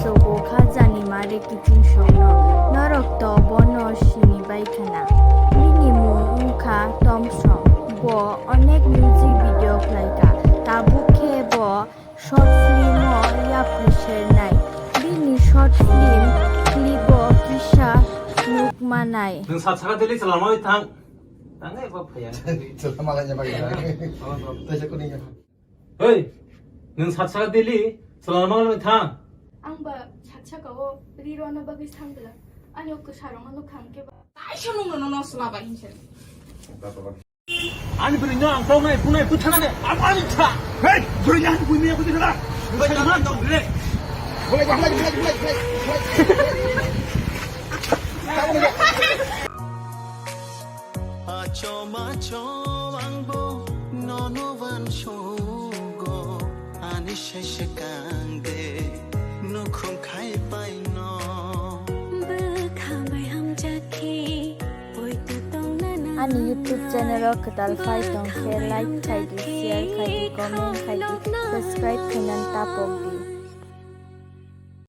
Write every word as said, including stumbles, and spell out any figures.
Sogo kha jani mare kiching songno, norok to bono sini bai khana. Bini mung wngkha Tom Song. Bo onek music video khlaikha. Tabuk khe bo short film o yapri sernai. Bini short film clip o kisa nuk manai. Nwng sat saka daily chalama bai thang. Thang eba phaya. Chalama lai jaba gaya. Taisa kuning ya. Hei, nwng sat saka daily chalama bai thang. Ang ba sat saka o ri rona bagwi thang bwla. Ani o kwsa rong ano khang khe ba. Taisa nwng no no sla bai hinse. Ani bwrwi no ang tongnai bunai bwtharnani ang ani tha. Hei, bwrwi no ani bwrwi no bwtharna. Bwtharna dong re. Bolai, bolai, bolai, bolai, bolai. Achom achom ang bo nono wan sugo ani sese kang de nukhung khai pai no. Bwkha bai hamjakhe poito tongna na. Ani YouTube channel o kwtal phai tong khe like khai di, share khai di, comment khai di, subscribe khainani tapok di.